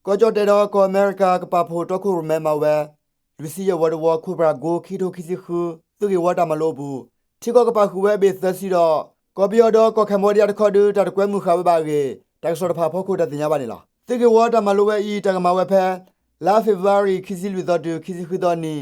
ကီၢ်ကၠီၣ်တဲၣ်ဒီးကီၢ်အမဲရကၤ ကပာ်ဖှိၣ်တီခိၣ်ရိၣ်မဲမၤဝဲ လွံၢ်ဆံယဲၢ်ဝီတဝီ ခိၣ်ပြၢကိခံကထိခံဆံဃု သုးဂ့ၢ်ဝီတၢ်မၤလိအပူၤ ထံကီၢ်ကပာ်ဃုာ်ဝဲအဘ့ၣ်သၢဆံဒီး ကီၢ်ပယီၤဒီးကီၢ် Cambodia တခီဒု တၢ်တကွဲမုာ်ဃာ်ဝဲဘၣ်အဂ့ၢ် တၢ်ကစီၣ်တဖၣ်အဖီခိၣ်တၢ်သ့ၣ်ညါဘၣ်န့ၣ်လီၤ. သုးဂ့ၢ်ဝီတၢ်မၤလိဝဲအံၤ တၢ်ကမၤဝဲဖဲ လါဖ့ၤဘြူၤအါရံၤ ခံဆံလွံၢ်သီတုၤ ခံဆံဃုသီနံၤ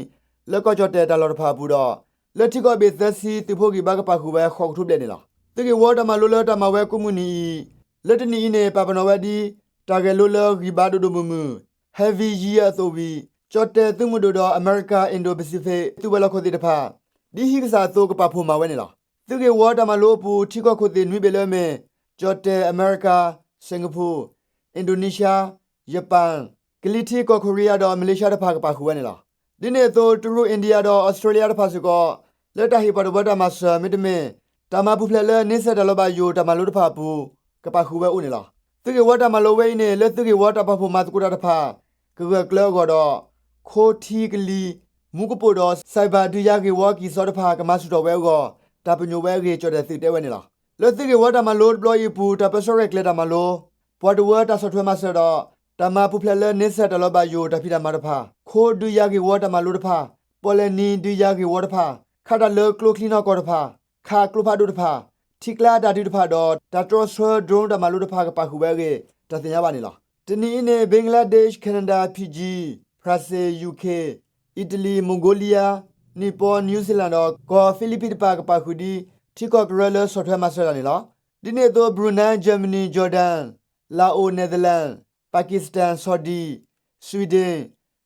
လၢကီၢ်ကၠီၣ်တဲၣ်တၢ်လီၢ်တဖၣ်အပူၤဒီး လၢထံကီၢ်အဘ့ၣ်သၢဆံ သုးဖိဂံၢ်ဘါကပာ်ဃုာ်ဝဲ ဃိးကထိဘျဲၣ်န့ၣ်လီၤ. သုးဂ့ၢ်ဝီတၢ်မၤလိလၢတၢ်မၤဝဲကိးမုၢ်နံၤအံၤ လၢတနံၣ်အံၤန့ၣ် ပာ်ပနီၣ်ဝဲဒ် တၢ်ဂဲၤလိလၢဂံၢ်ဘါဒိၣ်ဒိၣ်မုၢ်မုၢ် Heavy Gear အသိးဝံၤ ကၠီၣ်တဲၣ်သုးမုၢ်ဒိၣ်ဒီး အမဲရကၤ Indo-Pacific သုးဝဲၤလီၢ်ခိၣ်သ့ၣ်တဖၣ် ဒ်ဟံးကစၢ်အသိး ကပာ်ဖှိၣ်မၤဝဲန့ၣ်လီၤ. သုးဂ့ၢ်ဝီတၢ်မၤလိအပူၤ ထံကီၢ်ခိၣ်သ့ၣ်နွံဘ့ၣ်လၢအမ့ၢ် ကၠီၣ်တဲၣ်, အမဲရကၤ, စ့ၣ်ကပူၤ, အ့ဒိၣ်နံၣ်ရှါ, ယပၣ်, ကလံၤထံး ကီၢ်ခိရံယါဒီး မလ့ရှါတဖၣ် ကပာ်ဃုာ်ဝဲန့ၣ်လီၤ. ဒ်န့ၣ်အသိး တရူး, အ့ဒံယါဒီး အီစထြ့လယါတဖၣ်စ့ၢ်ကီး လၢတၢ်ဟ့ၣ်ပှၤတဝၢတၢ်မၤစၢၤ မ့တမ့ၢ် တၢ်မၤပူၤဖျဲးလၢ န့ဆၢၣ်တၢ်လီၤဘၣ်ယိၣ် တၢ်မၤလိတဖၣ်အပူၤ ကပာ်ဃုာ်ဝဲအိၣ်န့ၣ်လီၤ. သုးဂ့ၢ်ဝီတၢ်မၤလိဝဲအံၤန့ၣ် လၢသုးဂ့ၢ်ဝီတၢ်ပာ်ဖှိၣ်မၤသကိးတၢ်တဖၣ် ကဂၢၢ်ကျၢၤအဂီၢ်ဒီး ခိထံကလံၤ, မူကပိာ်ဒီး cyber ဒုးယၤဂ့ၢ်ဝီကံၢ်စီတဖၣ် ကမၤဆူၣ်ထီၣ်ဝဲအဂီၢ် တၢ်ပညိၣ်ဝဲအဂ့ၢ် ကၠီၣ်တဲၣ်သုးတဲဝဲန့ၣ်လီၤ. လၢသုးဂ့ၢ်ဝီတၢ်မၤလိတဘျီအံၤအပူၤ တၢ်ပၢဆှၢရဲၣ်ကျဲၤတၢ်မၤလိ, ပှၤတဝၢတၢ်ဆီၣ်ထွဲမၤစၢၤဒီး တၢ်မၤပူၤဖျဲးလၢ န့ဆၢၣ်တၢ်လီၤဘၣ်ယိၣ် တၢ်ဖံးတၢ်မၤတဖၣ်, ခိဒုးယၤဂ့ၢ်ဝီတၢ်မၤလိတဖၣ်, ပီၣ်လဲၣ်နံၤဒုးယၤဂ့ၢ်ဝီတဖၣ်, ခးတၢ်လၢကျိချံနီၢ်ကီၢ်တဖၣ်, ခးကျိဖးဒိၣ်တဖၣ်, ထံကျါအတၢ်ဒုးတဖၣ်ဒီး တၢ်တြီဆၢ drone တၢ်မၤလိတဖၣ် ကပာ်ဃုာ်ဝဲအဂ့ၢ် တၢ်သ့ၣ်ညါဘၣ်န့ၣ်လီၤ. တနံၤအံၤန့ၣ် Bangladesh, Canada, Fiji, France, UK, Italy, Mongolia, Nepal, New Zealand ဒီးကီၢ် Philippines တဖၣ် ကပာ်ဃုာ်ဒ် ထံကီၢ်ကရၢလၢဆီၣ်ထွဲမၤစၢၤတၢ်န့ၣ်လီၤ. ဒ်န့ၣ်အသိး Brunei, Germany, Jordan, Laos, Netherlands, Pakistan, Saudi, Sweden,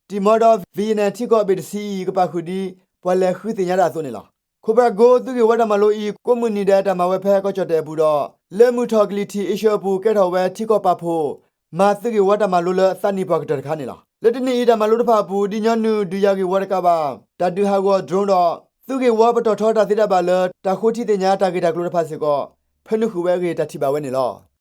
Timor ဒီး Vietnam ထံကီၢ်အဘ့ၣ်တဆံအံၤ ကပာ်ဃုာ်ဒ် ပှၤလဲၤဃုသ့ၣ်ညါတၢ်အသိးန့ၣ်လီၤ. ခိၣ်ပြၢကိသုးဂ့ၢ်ဝီတၢ်မၤလိအံၤ ကိးမုၢ်နံၤဒဲး တၢ်မၤဝဲဖဲကီၢ်ကၠီၣ်တဲၣ်အပူၤဒီး လၢမုၢ်ထီၣ်ကလံၤထံးအ့ရှၢၣ်အပူၤ ကဲထီၣ်ဝဲထံကီၢ်ပာ်ဖှိၣ် မၤသုးဂ့ၢ်ဝီတၢ်မၤလိလၢအသးနံၣ်ပှၤကတၢၢ်တခါန့ၣ်လီၤ. လၢတနံၣ်အံၤ တၢ်မၤလိတဖၣ်အပူၤ ဒ်ညီနုၢ်ဒုးယၤဂ့ၢ်ဝီတကးဘၣ် တၢ်ဒုးဟးဂီၤ drone ဒီး သုးဂ့ၢ်ဝီပတီၢ်ထီတၢ်သ့တၢ်ဘၣ်လၢ တၢ်ဃိထံသ့ၣ်ညါတၢ်ဂ့ၢ်တၢ်ကျိၤတဖၣ်စ့ၢ်ကီး ဖၢနုာ်ဃုာ်ဝဲအဂ့ၢ် တၢ်ထံၣ်ဘၣ်ဝဲန့ၣ်လီၤ.